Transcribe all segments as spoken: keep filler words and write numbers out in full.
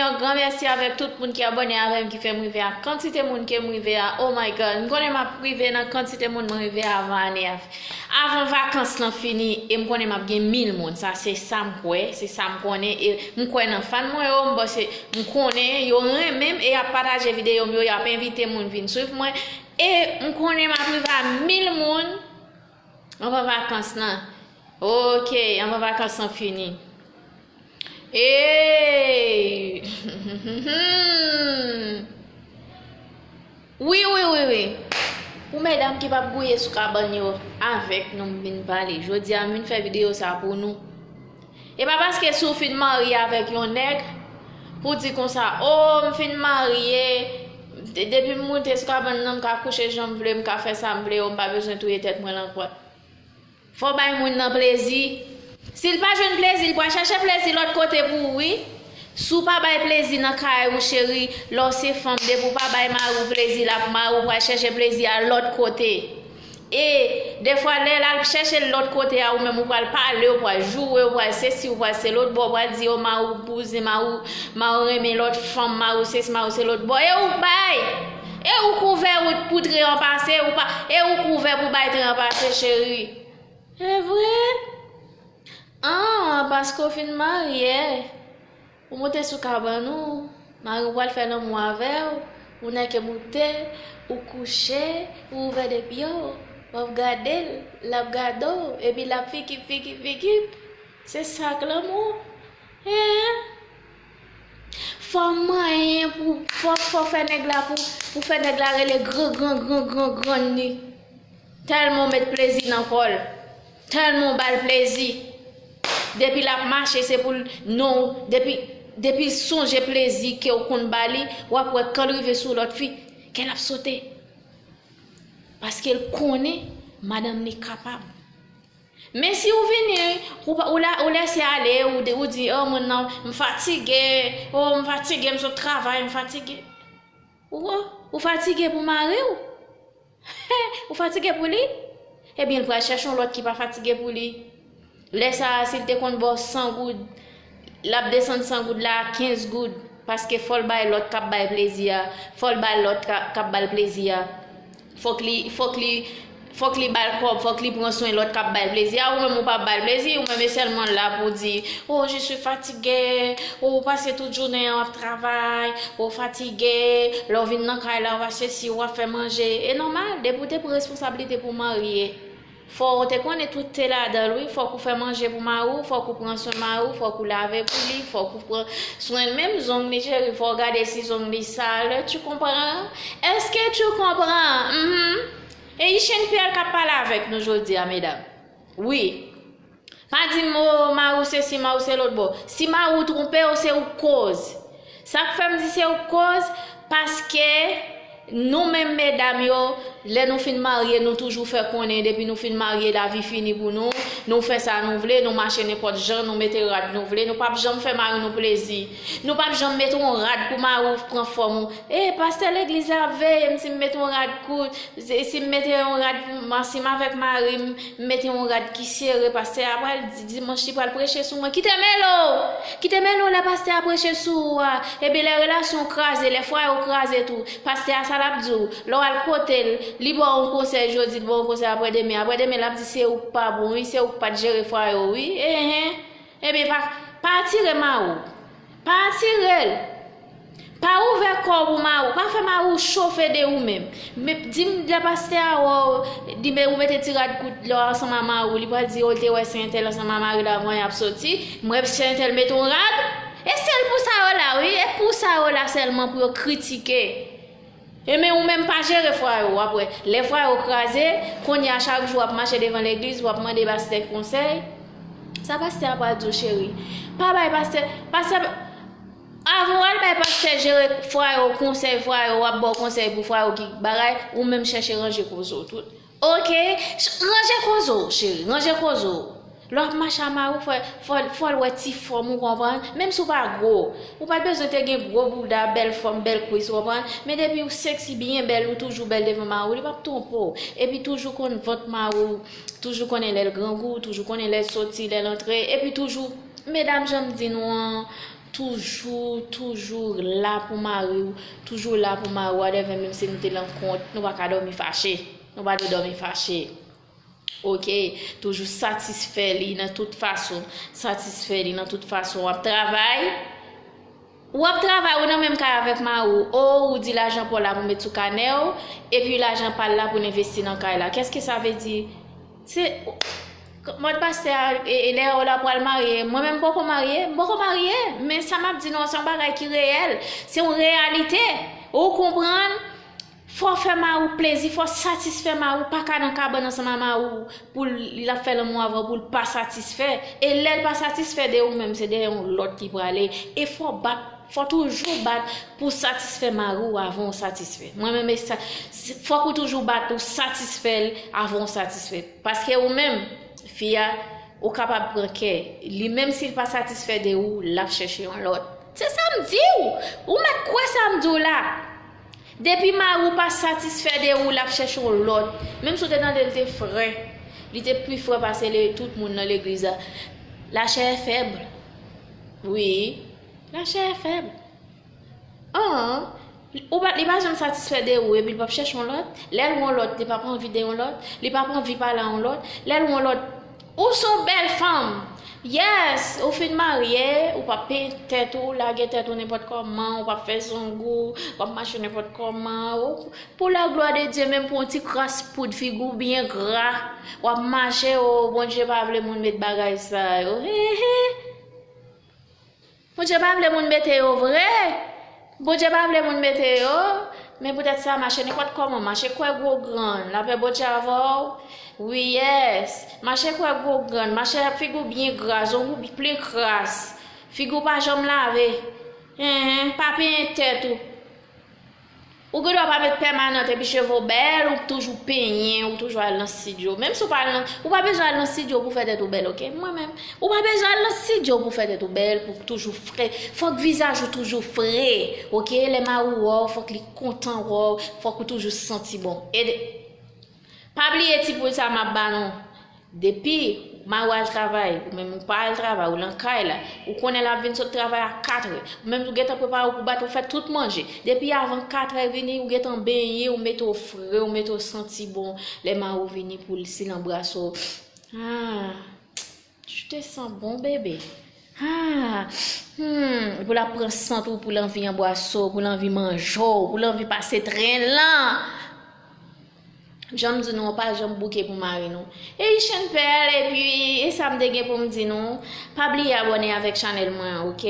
Yon gran mèsi avèk tout moun ki abòne avè m, ki fè m rive a kantite moun ke m rive a. Oh my God, m konnen m ap rive nan kantite moun mwen rive a avan ane a. Avan vakans lan fini, e m konnen m ap gen mil moun. Sa se sa m kwè, se sa m konnen. E m kwè nan fan mwen yo, m panse m konnen yo renmen m e y ap pataje videyo m yo, y ap envite moun vin swiv mwen. E m konnen m ap rive a mil moun anvan vakans lan. Ok, anvan vakans lan fini. Ey! Wi, wi, wi, wi. Pou medam ki p ap gouye sou kabann yo, avèk nou m vin pale. Jodi a, m vin fè videyo sa pou nou. E pa paske si w fin marye avèk yon nèg, pou w di konsa, o, m fin marye, de- depi m moute sou kabann nan, m ka kouche jan m vle, m ka fè sa m vle, o, m pa bezwen touye tèt mwen nan kwat. Fò w bay moun nan plezi. Si l pa jwenn plezi, l pral chèche plezi lòt kote pou ou, wi. Si w pa bay plezi nan kay ou, cheri, lè w se fanm, depi w pa bay mari w plezi, l ap mari w pral chèche plezi a lòt kote. E, defwa, lè l al chèche l lòt kote a, ou menm ou pral pale, ou pral joure, ou pral sesi, ou pral se lòt bò, ou pral di, o, mari w bouzen, mari w, mari w renmen lòt fanm, mari w sesi, mari w se lòt bò. E ou k bay! E ou k ouvè wout pou tren an pase, ou pa, e ou k ouvè pou bay tren an pase, cheri. E vre? An, paske w fin marye, ou moute sou kabann ou, mari w pral fè lanmou avè w, ou nèke moute, ou kouche, ou ouvè de pye w, w ap gade l, l ap gade w, epi l ap fikip, fikip, fikip. Se sa k lanmou? Hen? Fò w manyen pou, fò, fò w fè nèg la pou, pou fè nèg la rele gran, gran, gran, gran, grann li. Tèlman w met plezi nan kò l. Tèlman w ba l plezi. Depi l ap mache, se pou l, non, depi, depi l sonje plezi ke w konn ba li, w ap wè kan l rive sou lòt fi, kè l ap sote. Paske l konnen madanm li kapab. Men si w vini, ou pa, ou la, ou lèse ale, ou, de- ou di, o, moun nan, m fatige, o, m fatige, m sot travay, m fatige. Ou, ou fatige pou mari w? Ou fatige pou li? Ebyen, l pral chèche yon lòt ki pa fatige pou li. Lè sa a, si l te konn ba w san goud, l ap desann san goud la a kenz goud. Paske fò l bay lòt k ap bay plezi a. Fò l bay lòt ka- k ap ba l plezi a. Fòk li, fòk li, fòk li ba l kòb, fòk li pran swen lòt k ap ba l plezi a. Ou menm ou p ap ba l plezi, ou menm e sèlman la pou di, o, je suis fatigué, o, ou pase tout jounen an w ap travay, o, fatige, lè w vin nan kay la, w ap sesi, w ap fè manje. E nòmal, depi w te pran responsablite pou w marye, fò w te konnen tout te ladan l, wi. Fòk ou fè manje pou mari w, fòk ou pran swen mari w, fòk ou lave pou li, fòk ou pran swen menm zong li, cheri, fò w gade si zong li sal. Tu comprends? Est-ce que tu comprends? Mhm. E Ichen Pyèl k ap pale avèk nou jodi a, medam. Wi. Pa di m, o, mari w sesi, mari w se lòt bò. Si mari w twonpe w, se ou k koz. Sa k fè m di se ou k koz, paske nou menm medam yo, lè nou fin marye, nou toujou fè konnen depi nou fin marye, lavi fini pou nou, nou fè sa nou vle, nou mache nenpòt jan, nou mete rad nou vle, nou p ap janm fè mari nou plezi. Nou p ap janm mete yon rad pou mari w pran fòm ou. E, pastè legliz la ap veye m si m mete yon rad kout, si, si m mete yon rad, m- si m avèk mari m, m mete yon rad ki sere, pastè a pral di- dimanch li pral preche sou mwen. Kite mele w! Kite mele w lè pastè a preche sou ou a. Ebyen lè relasyon w kraze, lè fwaye w kraze tou, pastè a sa l ap di w, lè w al kote l, li ba w yon konsèy jodi, li ba w yon konsèy aprè demen. Aprè demen l ap di se ou k pa bon wi, se ou k pa t jere fwaye w wi. Enhen. Ebyen pa, pa atire mari w. Pa atire l. Pa ouvè kò w pou mari w. Pa fè mari w chofe de ou menm. Men, di m lè pastè a wè w, li me- ou mete ti rad kout lè w ansanm a mari w, li pral di, o, l te wè se entèl ansanm a mari l avan y ap soti. M wè se entèl mete yon rad. E sèl pou sa yo la wi. E pou sa yo la sèlman pou yo kritike. E men ou menm pa jere fwaye w, w ap wè. Lè fwaye w kraze, kounye a chak jou w ap mache devan legliz, w ap mande pastè konsèy. Sa pastè a pral di w, cheri? Pa bay pastè, pastè, avan w al bay pastè jere fwaye w, konsèy fwaye w, w ap ba w konsèy pou fwaye w ki bagay, ou menm chèche ranje koze w tou. Ok, ch- ranje koze w, cheri, ranje koze w. Lè w ap mache a mari w, fò, fò, fò l wè ti fòm ou, konprann? Menm si w pa gwo, ou pa t bezwen te gen gwo bouda, bèl fòm, bèl kwis, ou konprann? Men depi w seksi, byen bèl, ou toujou bèl devan mari w, li p ap twonpe w. Epi toujou konn vant mari w, toujou konnen lè l grangou, toujou konnen lè l soti, lè l antre. Epi toujou, medam, jan m di nou an, toujou, toujou la pou mari w, toujou la pou mari w, whatever, menm si nou te nan kont, nou pa ka dòmi fache. Nou pa dwe dòmi fache. Ok, toujou satisfè li nan tout fason. Satisfè li nan tout fason. W ap travay, w ap travay, ou nan menm kay avèk mari w. O, ou di lajan pa w la pou met sou kanè w, epi lajan pa l la pou l envesti nan kay la. Qu'est-ce que ça veut dire? Se, mòd pastè a, e, e lè w la pral marye, mwen menm m poko marye, m poko marye, men sa m ap di nou an, se yon bagay ki reyèl, se yon reyalite. Ou konprann? Fò w fè mari w plezi, fò w satisfè mari w, pa ka nan kabann ansanm a mari w pou l, l ap fè lanmou avè w pou l pa satisfè. E lè l pa satisfè de ou menm, se de yon lòt li prale. E fò w bat, fò w toujou bat pou w satisfè mari w avan w satisfè. Mwen menm, e sa, se, fòk ou toujou bat pou w satisfè l avan w satisfè. Paske ou menm, fi a, ou kapab pran kè. Li menm si l pa satisfè de ou, l ap chèche yon lòt. Se sa m di w! Ou mèt kwè sa m di w la! Depi mari w pa satisfè de ou, l ap chèche yon lòt. Menm si w te tande l te frè, li te pi frè pase le, tout moun nan legliz la. La chair est faible. Wi, la chair est faible. An, ou pa, li pa janm satisfè de ou, epi l p ap chèche yon lòt. Lè l wè yon lòt, li p ap anvi de yon lòt. Li p ap anvi pale a yon lòt. Lè l wè yon lòt, ou se yon bèl fanm. Yes, ou fin marye, ou p ap penyen tèt ou, lage tèt ou nenpòt kòman, ou p ap fè zong ou, w ap mache nenpòt kòman. Ou, pou la glwa de Dye, menm pou yon ti kras poud, figi w byen gra, w ap mache, o, Bondye pa vle moun met bagay sa yo. He, he. Bondye pa vle moun mete yo vre. Bondye pa vle moun mete yo. Men poutèt sa, mache nenpòt kòman, mache kwè gwo grann, lapè Bondye avè w. Wi, yes. Mache kwè gwo grann, mache ak figi w byen gra, zong ou bi-, plen kras. Figi w pa janm lave. Hen, hen, pa penyen tèt ou. Ou gendwa pa met pèmanant epi cheve w bèl, ou toujou penyen, ou toujou al nan estidyo. Menm si w pa al nan, ou pa bezwen al nan estidyo pou fè tèt ou bèl, ok? Mwen menm, ou pa bezwen al nan estidyo pou fè tèt ou bèl, pou toujou fre. Fòk vizaj ou toujou fre, ok? Lè mari w wè w, fòk li kontan wè w, fòk ou toujou santi bon. E de, pa bliye ti poul sa m ap ba nou. Depi mari w al travay, ou menm ou pa al travay, ou nan kay la, ou konnen l ap vin sot travay a katrè. Ou menm ou gentan prepare w pou bat, ou fè tout manje. Depi avan katrè vini, ou gentan benyen, ou mete w fre, ou mete w santi bon. Lè mari w vini pou l, si l anbrase w. Ah, tu te sens bon, bébé. Ah, hmm, pou l ap pran sant ou, pou l anvi anbrase w, pou l anvi manje w, pou l anvi pase tren lan. Jan m di nou an, pa janm bouke pou mari nou. E Ichenn Pèl, epi e sa m te gen pou m di nou. Pa bliye abòne avèk chanèl mwen an, ok?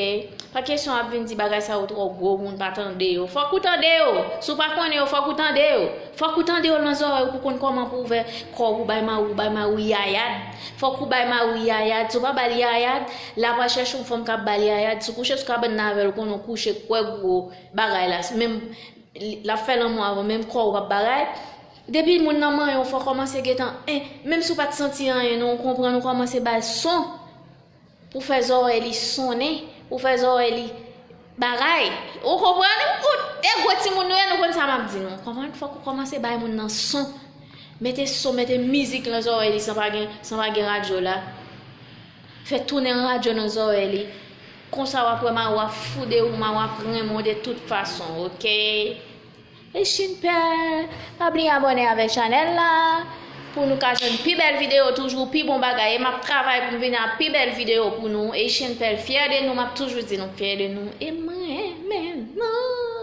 Pa kesyon ap vin di bagay sa yo twò gwo, moun pa tande yo. Fòk ou tande yo. Si w pa konnen yo, fòk ou tande yo. Fòk ou tande yo nan zòrèy ou pou konn kòman pou w ouvè kò w pou bay mari w, bay mari w yayad. Fòk ou bay mari w yayad. Si w pa ba l yayad, l ap al chèche yon fanm k ap ba l yayad. Si w kouche sou kabann nan avè l, ou konnen w kouche kwè gwo bagay la. Menm l ap fè lanmou avè w, menm kò w p ap bagay. Depi moun nan manyen w, fò w kòmanse gentan, en, menm si w pa t santi anyen non, ou konprann, ou kòmanse ba l son pou fè zòrèy li sonnen, pou fè zòrèy li bagay. Ou konprann? Ou, e gwo timoun nou ye, nou konn sa m ap di nou. Konprann? Fòk ou kòmanse bay moun nan son. Mete son, mete mizik nan zòrèy li san pa gen, san pa gen radyo la. Fè tounen radyo nan zòrèy li. Konsa w ap wè mari w ap fou de ou, mari w ap renmen w de tout fason, ok? E Ichenn Pèl, pa bliye abòne avèk chanèl la pou nou ka jwenn pi bèl videyo toujou, pi bon bagay. E m ap travay pou m vin ak pi bèl videyo pou nou. E Ichenn Pèl, fyè de nou, m ap toujou di nou fyè de nou. E mwen renmen nou.